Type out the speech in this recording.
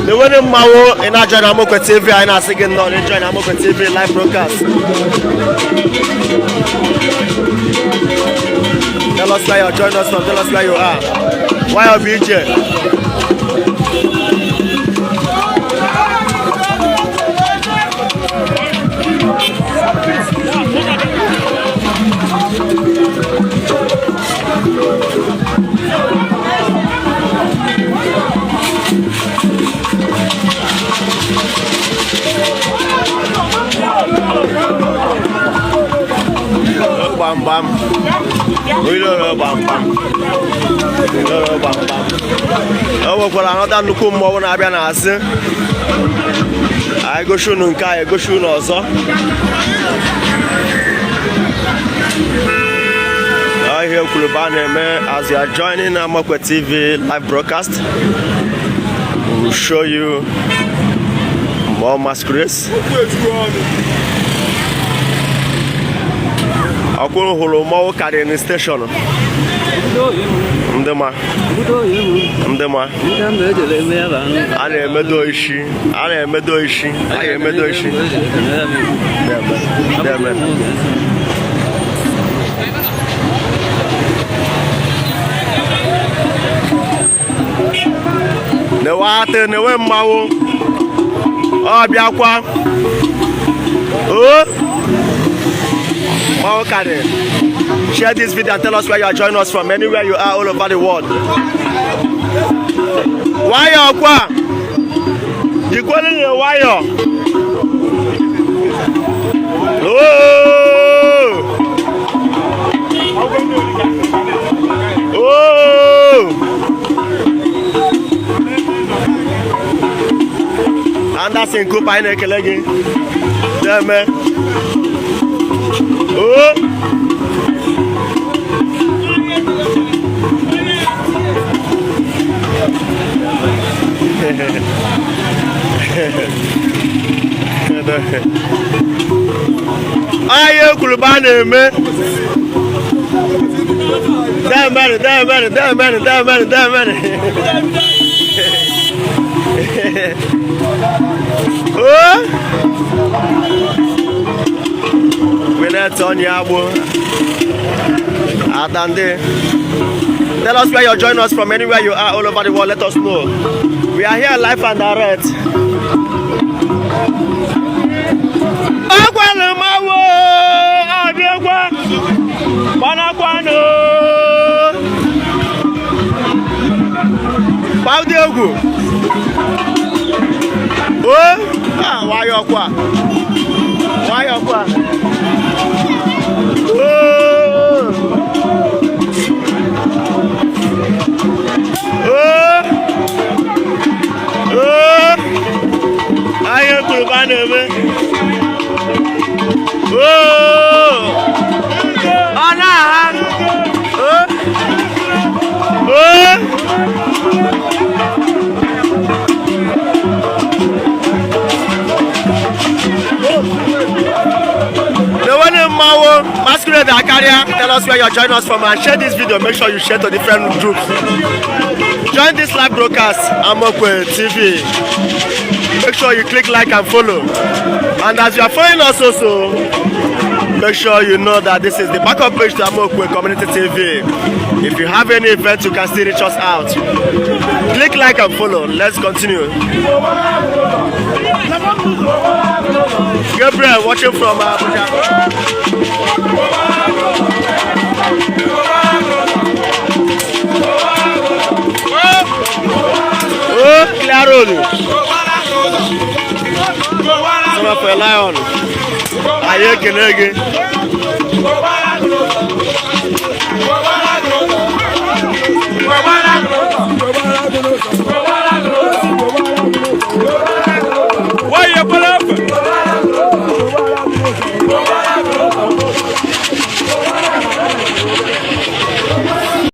Na-enwere mmanwụ. Ị na-ajoin Amokwe TV, anyị na-asị gị nnọọ na-ejoin Amokwe TV live broadcast. Tell us where you join us from. Tell us where you are. Nwayọ bụ ije. Gbamgbam iloro gbamgbam iloro gbamgbam. O nwekwara anọta nnukwu mmọnwụ na-abịa n'azụ anyị. Gosi unu nke anyị, egosi unu ọzọ. Ihe kwuru bụ a na-eme. As you are joining Amokwe TV live broadcast, we will show you more masquerades. Ọkwụrụ hụrụ mmọnwụ karịrị na station. Ndị ma, ndị ma a na-emedo isi, a na-emedo isi, a na-emedo isi. Deme, deme. Na-ewe atị, na-ewe mmanwụ. Ọ bịakwa o, mmanwụ karịrị. Share this video and tell us where you are joining us from, anywhere you are all over the world. Nwayọọ kwa, jikwelu na nwayọọ. Oh! Oh! Anderson Cooper, anyị na-ekele gị. Deme. Oh! Ahịa ekwuru bụ a na-eme. Demere, demere, demere, demere, demere. Oh! Willet Onyagbo. Adande. Tell us where you join us from, anywhere you are all over the world. Let us know. We are here live and direct. Agwalụ m awo abịakwa gbanakwanụ gbawụdị egwu o. Ah, nwayọọ kwa, nwayọọ kwa. Oh! Oh! Oh! Ahịa ekwuru ka a na-eme. Oh! Ọ na-aha. Oh! Oh! The one in Mawo, Masquerade Akaria, tell us where you're joining us from and share this video. Make sure you share to different groups. Join this live broadcast, Amokwe TV. Make sure you click like and follow. And as you are following us also, make sure you know that this is the backup page to Amokwe Community TV. If you have any event, you can still reach us out. Click like and follow. Let's continue. Gabriel watching from Abuja. Oh, clear road. Son of a lion. Anyị ekele gị.